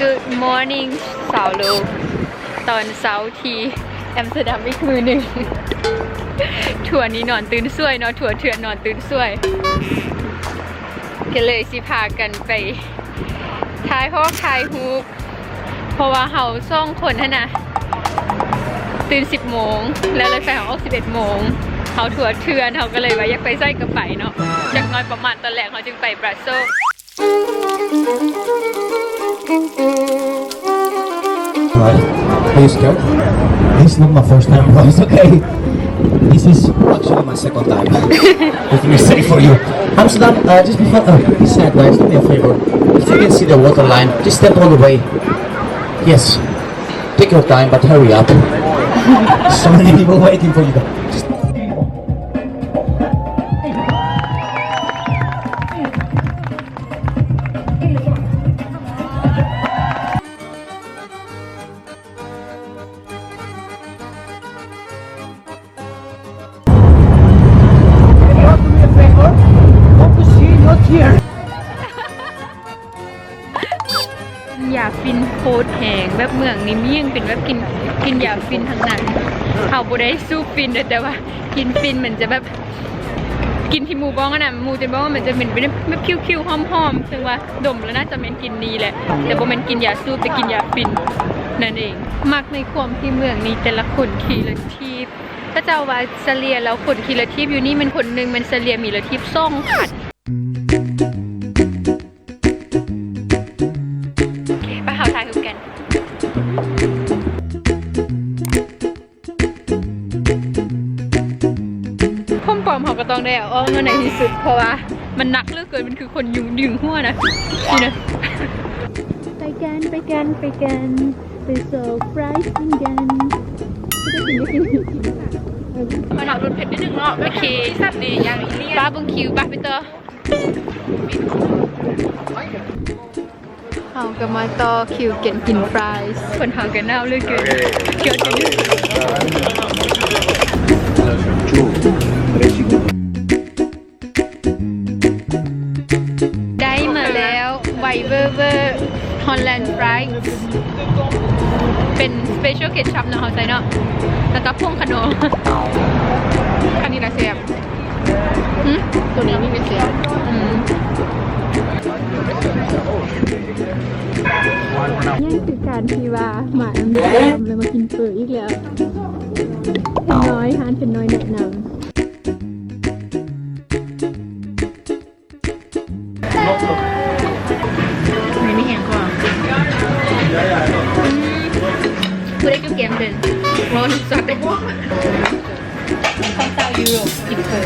Good morning ຊາວໂລກ ຕອນເຊົ້າທີ່ແອມສະເຕີດຳອີກມື້ໜຶ່ງ. ທົວນີ້ນອນຕື່ນສວຍເນາະ ທົວເຖື່ອນນອນຕື່ນສວຍ. ກໍເລີຍຊິພາກັນໄປຖ່າຍຮອບຖ່າຍຮູບ ເພາະວ່າເຮົາສອງຄົນຫັ້ນນະ ຕື່ນສິບໂມງ ແລ້ວລົດໄຟເຮົາອອກສິບເອັດໂມງ. ເຮົາທົວເຖື່ອນ ເຮົາກໍເລີຍວ່າຢາກໄປໃສກໍໄປເນາະ. ຢ່າງໜ້ອຍປະມານຕອນແລງເຮົາຈຶ່ງໄປບຣາເຊລ. Hi. Are you scared? This is not my first time, but it's okay. This is actually my second time. Let me say for you. Amsterdam, uh, just before, uh, please sideways, do me a favor. If you can see the water line, just step all the way. Yes. Take your time, but hurry up. So many people waiting for you. Just ຢາຝິ່ນໂຄດແຮງ ແບບເມືອງນີ້ມີຫຍັງເປັນແບບກິນ ກິນຢາຝິ່ນທັງນັ້ນ. ເຮົາບໍ່ໄດ້ສູບຝິ່ນເດີ ແຕ່ວ່າກິນຝິ່ນມັນຈະແບບ ກິ່ນທີ່ໝູບ້ອງຫັ້ນນະ ໝູຈົນບ້ອງມັນຈະເໝັນເປັນແບບຄິວໆ ຫອມໆ ເຊິ່ງວ່າດົມແລ້ວໜ້າຈະແມ່ນກິ່ນນີ້ແຫຼະ ແຕ່ບໍ່ແມ່ນກິ່ນຢາສູບ ແຕ່ກິ່ນຢາຝິ່ນນັ້ນເອງ. ມັກໃນຄວາມທີ່ເມືອງນີ້ແຕ່ລະຄົນຂີ່ລົດຖີບ ເຂົາເຈົ້າວ່າສະເລ່ຍແລ້ວຄົນຂີ່ລົດຖີບຢູ່ນີ້ແມ່ນຄົນໜຶ່ງແມ່ນສະເລ່ຍມີລົດຖີບສອງຄັນ. ໂອເຄ ໄປເຮົາຖ່າຍຮູບກັນ. ຜົມປອມເຮົາກໍຕ້ອງໄດ້ເອົາອອກໃນທີ່ສຸດ ເພາະວ່າມັນໜັກເຫຼືອເກີນ ມັນຄືຄົນຍຸງດຶງຫົວນະ ນີ້ນະ. ໄປກັນ ໄປກັນ ໄປກັນ ໄປເຊີໄພຣສ໌ກິນກັນ. ເອົາໜ້າ ຫຼຸດເຜັດນິດໜຶ່ງເນາະ. ໂອເຄ ປາເບິ່ງຄິວ ປາໄປຕໍ່. ເຮົາກໍມາຕໍ່ຄິວກັນກິນຟຣາຍ ຄົນເຮົາກໍໜາວເຫຼືອເກີນ. ໄດ້ມາແລ້ວ ໄວເວີເວີ ຮອນແລນຟຣາຍ ເປັນສະເປຊຽວເກັດຊັບເນາະ ເຮົາໃສ່ເນາະ ແລ້ວກໍຜົງຂະໜໍ. ອັນນີ້ລະແຊບ. ຫຶ ໂຕນີ້ມີແຕ່ແຊບ. ອືມ ຍັງຄືການທີ່ວ່າມາແອມສະເຕີດຳແລ້ວມາກິນເປີອີກແລ້ວ ເປັນນ້ອຍ ຮ້ານເປັນນ້ອຍແນະນຳ. ນີ້ມີແຮງກວ່າ. ອືມ ຜູ້ໃດຈຸແກມເດີ ບໍ່ ສັດເດ້. ຂອງຊາວຢູໂຣບກິນເປີ.